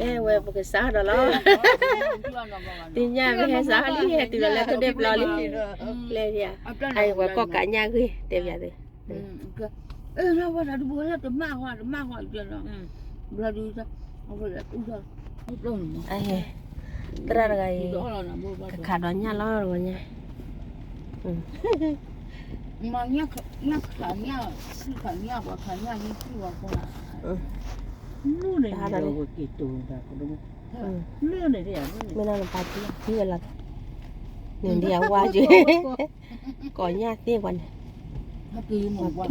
ကဲဝဲပကစးဒီးလီၤ, သ့ၣ်ညါမ့ၢ်ဟဲစးလံ ဟဲတုၤလီၤလၢထိၣ်ဒ့ၣ်ပျီလံ, လဲၤဒံး, အဝဲကိးကးညၣ်ဂ့ၢ်တဲဘၣ်သ့ၣ် သရၣ်တဂၤအံၤ ကခးဒီးညၣ်လီၤတဂီၤညါ, မ့ၢ်နပာ်ထံထံဝဲလီၤ, န့ၣ်ဒ်အဝါက့ၤ, ကိးညၣ်သ့ၣ်ပှၤန့ၣ်,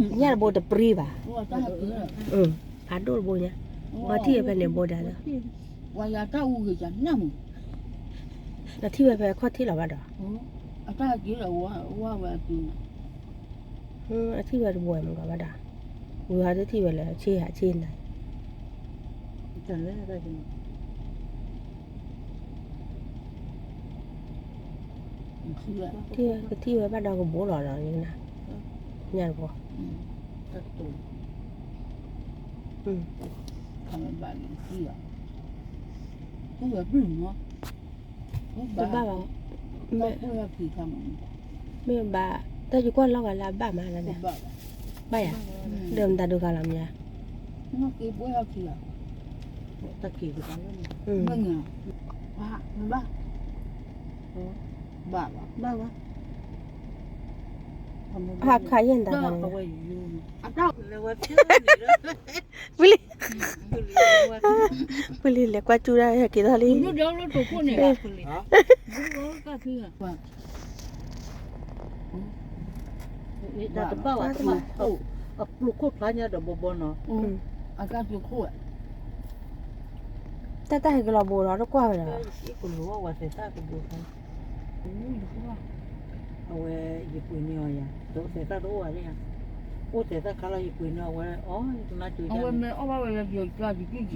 ညၣ်တဘိတပြံဘၣ်, ဖးဒိၣ်တဘိညါ, ပှၤထံၣ်ဝဲဖဲန့ၣ်ဘိဒၣ်လီၤ, နထံၣ်ဝဲဖဲခီၣ်ထံးလီၤဘၣ်ဒီး, အထံၣ်ဝဲတဘိမ့ၢ်ကီးဘၣ်ဒီး, ဝံၤဟီတထံၣ်ဝဲလၢဆ့ဟးဆ့နၤ, ကထံၣ်ဝဲဘၣ်ဒီးကဘိလီၤဒီး, ညၣ်တဘိ, တဘၣ်ဘၣ်, မ့ၢ်ဘၣ်, တၢ်ယကွၢ်လီၤဂာ်လၢအဘၣ်မး, ဘၣ်ယၤ, ဒီးမတၤဒုးဂၤလီၤမ့ၢ်ဧါ, ဟးခးယဲၢ်နတၢ်ဂၤန့ၣ်, ဝံၤလံ, ဝံၤလံ လဲၤကွၢ်ကၠူဒၣ်ဟဲက့ၤထီၣ်လံ, တဘၣ်ဝဲ, အပျိၢ်ခိၣ်ဖျါညါဒီးဘီဘီနီၤ, တၢ်တၢ်ဟဲက့ၤလီၤဘိဒီးတကွၢ်ဝဲဒီး, ကလိၤဝဲသဲးသၣ်ကဘိ, အဝဲယပှ့ၤန့ၢ်အီၤယၤ, သဲးသၣ်တအိၣ်ဘၣ်လံဧါ, အိၣ်သဲးသၣ်ခါလီၤယပှ့ၤန့ၢ်အီၤဝဲ, အီ ယက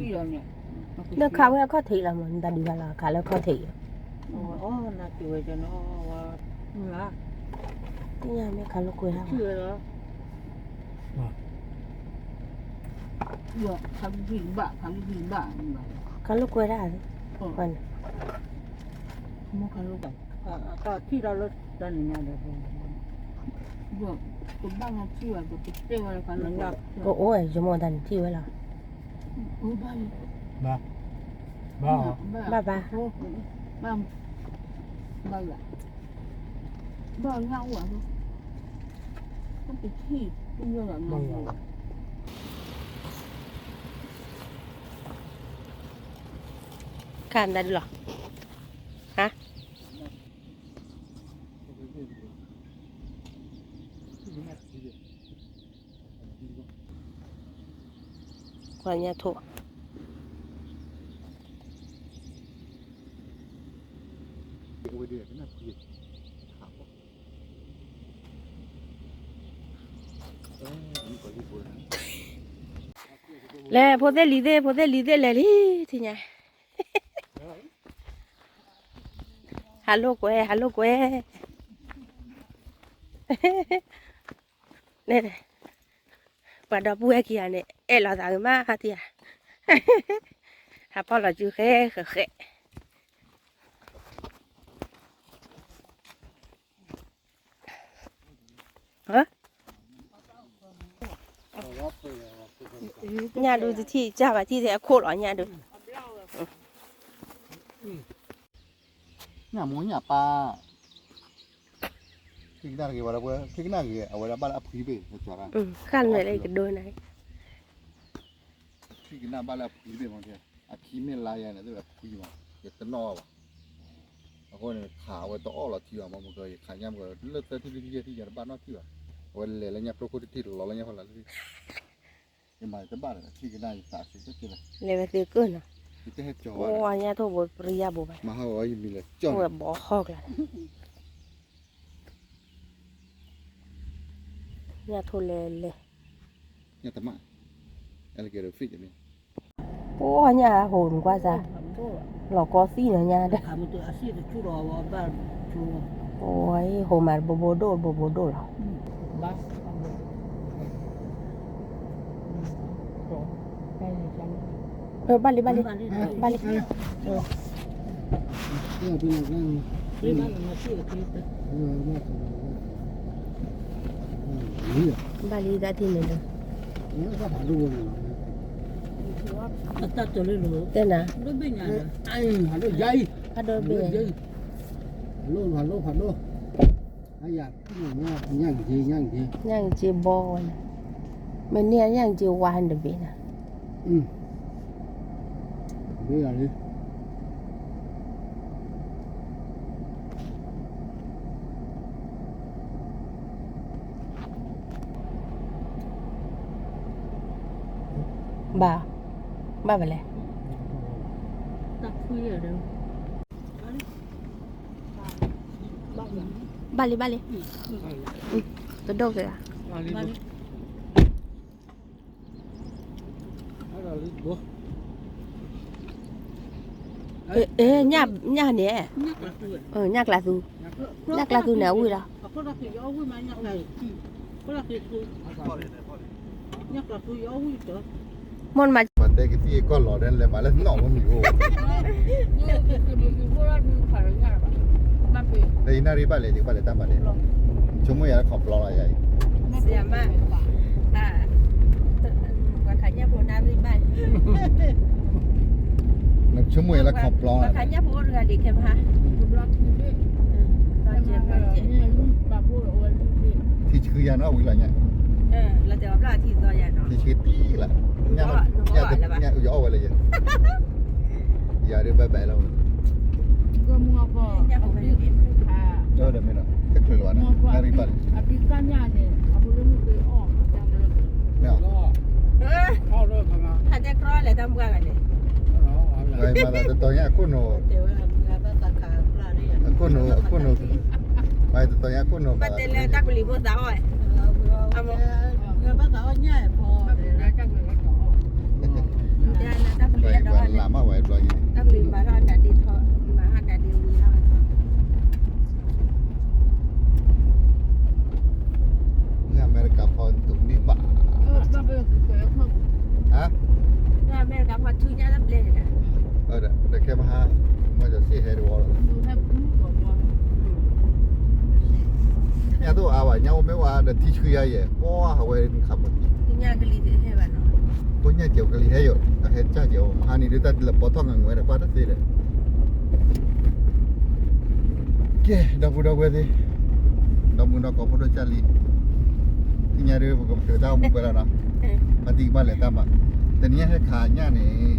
နၣ်ကၠိ, လၢခးဝဲအခီၣ်ထံးလီၤမး နတၢ်ဒုးဂၤလီၤ ခးလၢအခီၣ်ထံးအံၤ, သ့ၣ်ညါမ့ၢ်ခးလိာ်ကွဲဒၣ်, ခးလိာ်ကွဲဒၣ်, ကအိၣ်ဝဲ ယမိၢ်တၢ်န့ၣ်ထံၣ်ဝဲလီၤ, ဘၣ်ဘၣ်, ခါမတၤဒုလီၤ, ဟါ ကွၢ်ညၣ်ထိၣ်, လဲၤဖိသ့ၣ်လံၤသ့ၣ် ဖိသ့ၣ်လံၤသ့ၣ်လဲၤလံ ထံၣ်ညါ, ဟးလိာ်ကွဲ ဟးလိာ်ကွဲ, ပှၤဒီပုၢ်ဝဲၢ်ခံဂၤန့ၣ် အဲၣ်လီၤသးဂ့ၤမး ဟးထံၣ်ဧါ, ဟးဖီၣ်လီၤစုဃဲဃဲဃဲ ညၣ်ဒုတထံၣ် ကၢ်ဘၣ်ထံၣ်သ့ၣ်အခိၣ်လီၤ ညၣ်ဒု, ညၣ်မိၢ်ညၣ်ပၢ်, ခံကနၣ်တဂ့ၤဝဲလၢပှဲၤ ခံကနၣ်ဂ့ၤ အဝဲဒၣ်ဘၣ်လၢအဖှံဘ့ၣ်, ဃၣ်နွဲၣ်လၢယကဒိနၤ, ခံကနၣ်ဘၣ်လၢအဖှံဘ့ၣ်မး, အခံမ့ၢ်လါယၤန့ၣ် အဖှံမး ယတနီၣ်ဘၣ်, အဃိန့ၣ် ခးအဝဲတအီၣ်လီၤထံဘၣ်မး, မ့ၢ်ကယခးညၣ်မ့ၢ်လၢသၢထံၣ်လွံၢ်ထံၣ်ယဲၢ်ထံၣ်ယၤတဘၣ်နီတထံၣ်ဘၣ်, အဝဲလဲၤလၢညၣ်ဖျိခိၣ်တထံၣ် လီၤလၢညၣ်ဖီလာ်တထံၣ်, ယမၤတဘၣ်လၢခံကနၣ်ယသးစူၤတက့ၢ်လီၤ, လဲၤဝဲသ့ကၢၢ်နီၤ, ယတဟဲကၠီၤဝဲ, ညၣ်ထိၣ်ဘိပရံယၣ်ဘိဘၣ်, မၤဟးဂီၤယမံၤလဲၤကၠီၤ, ဝဲဘီဟီၣ်ကျါ, ညၣ်ထိၣ်လဲၤလဲၤ, ညၣ်တမၣ်, အဲလကဲဒီး ဖံးတမ့ၢ် ပှၤညၣ်ဟိးနကွၢ်စၢ်, လီၤကီသံၣ်နီၤညါဒီး, ပှၤဟိးမးတဘိဘိဒိၣ်တဘိဘိဒိၣ်လီၤ, ဘၣ်, ဘၣ်, ဘၣ်လံ ဘၣ်လံ ဘၣ်လံ ဘၣ်လံ တၢ်ထံၣ်န့ၣ်ဒီး တဲနၤ ဖးဒိၣ်ဘ့ၣ် ညၣ်က့ၤဘီဝဲန့ၣ် မ့ၢ်န့ၢ်ညၣ်က့ၤဝါတဘ့ၣ်နၤ ဘၣ် ဘၣ်မလဲၣ် ဘၣ်လံ ဘၣ်လံ တဒိၣ်က့ၤ ညၣ်န့ၣ် ညၣ်ကျးသူ ညၣ်ကျးသူန့ၣ် အဝံၣ်လီၤ မ့ၢ်မး ပှၤတဲကသံၣ်အကီၢ်လီၤဒ်လဲၣ် မၤလၢနီၣ်မ့ၢ်မံၤအိၣ် လၢယနၣ်ရံၣ်ဘၣ်လဲၣ် ယကဘၣ်လဲၤတၢ်မၤန့ၣ် ဆိကမိၣ်ယၤလၢခီပျီလီၤယၤအံၤ ပှၤခးညၣ်ဖိနၣ်ရံၣ်ဘၣ် နဆိကမိၣ်ယၤလၢခီပျီလီၤ ပှၤခးညၣ်ဖိအိၣ်တဂၤဒံးခဲမး ထံဆှုယၤနီၢ်ဝံၤလီၤ လီၤတဲာ်ဝဲဘျီထံသီယၤနီၤ ထံဆှုတံၢ်လီၤ ညၣ်ယအီၣ်ဝဲလၢယ ယၤဒ်ဘဲဘဲလီၤ ဒီးမ့ၢ်ဒီး တချုးလီၤဘၣ်န့ၣ် နၣ်ရံၣ်ဘၣ်န့ၣ် ဝဲမၤသးတတီၤညါအခိၣ်နူာ် အခိၣ်နူာ် အခိၣ်နူာ် ဝဲတတီၤညါအခိၣ်နူာ် ဘၣ်တဲလၢတၢ်ကလံၤဖိသးအီၣ် တၢ်ကလံၤမးလီၤတၢ်ဒ်ထီ မၤဟးတၢ်ဒ်ဝံၤလီၤ အမဲရကၤဖီတူၢ်န့ၢ်ဘၣ် အမဲရကၤဖီထူညါတဘျဲၣ်န့ၣ် ဒီးခဲမဟါ မ့ၢ်ဒီးစ့ၢ်ဟဲတဝီလီၤ ညၣ်တအိၣ်အါဘၣ် ညၣ်အိၣ်မ့ၢ်ဝဲဒီးထံဆှုယၤယဲၢ် ပှၤအဝဲနခးမီၤတံၢ် ဖိညၣ်ကလံၤဟဲဘၣ်နီၤ ဖိညၣ်ကလံၤဟဲယိာ် အဟဲကၢ်ကဲၤအီၤ မဟါန့ၣ်ဒုးတၢ်လၢပီထီၣ်ငါငွဲဒီး ကွၢ်တသ့ဒီး ကဲ ဒီပုၢ်ဒီဝဲၢ်သ့ၣ် ဒီမုၢ်ဒီကိးဖိဒိၣ်ကၢ်လံ သ့ၣ်ညါဒုး ပကမၤတၢ်အိၣ်မူပှဲၤလီၤနီၤ ဖါတံၢ်ကဘၣ်လဲၤတၢ်မၤ တနံၤညါဟဲခးညၣ်န့ၣ်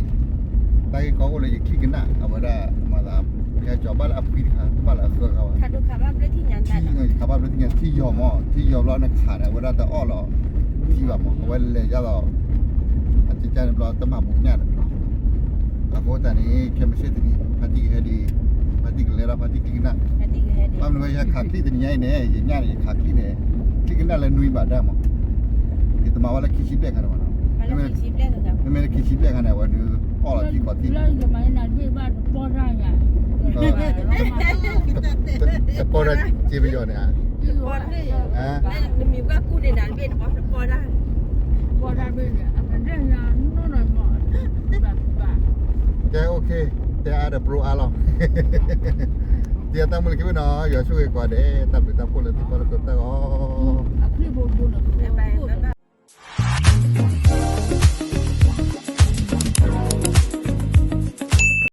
တၢ်ဂ့ၢ်ကီအိၣ်လၢယချံကနၣ် အဝဲဒၣ်မၤသး ယကၠီၤဘၣ်လၢအဖှံတခါ ဘၣ်လၢအဃၢဃါဝဲ ယခးဘၣ်ဖျၢၣ်ထံညၣ် ထံယီၤမး ထံယီၤဘျီနခးန့ၣ် အဝဲဒၣ်တအီၣ်လီၤ ထံဘၣ်မး အဝဲလဲၤယါလီၤ အကကၢ်န့ၣ်ဘျီတမၤဘူးညၣ်ဒီး အဃိသတးန့ၣ် ခဲမုၢ်ဆ့ၣ်တနံၤ ဖါတံၢ်ကဟဲဒ်အံၤ ဖါတံၢ်ကလဲၤဒီးဖါတံၢ်ချံကနၣ် ဘၣ်မနုၤဝဲယခးချံတနံၤညါအံၤန့ၣ် ယညၣ်န့ၣ် ယခးချံန့ၣ် ချံကနၣ်လၢနွံဘးဒၣ်မး ယတမၤဝဲလၢခံဆံဘျဲၣ်ခါန့ၣ်ဘၣ်နီၤ မ့မ့ၢ်လၢခံဆံဘျဲၣ်ခါန့ၣ် အဝဲဒုးအီၣ်လီၤထံခီၣ်ထံး တပီၢ်တၢ်စ့ပယီၤန့ၣ် ကဲ OK တဲအါဒီး pro အါလီၤ ဒ်အတၢ်မုၢ်လၢ်ခံဘ့ၣ်နီၤ ယွၤဆိၣ်ဂ့ၤကိးဂၤဒဲး တၢ်ဘျုးတၢ်ဖှိၣ်လၢသုကီၢ်လၢသုတၢ်ဂီၤ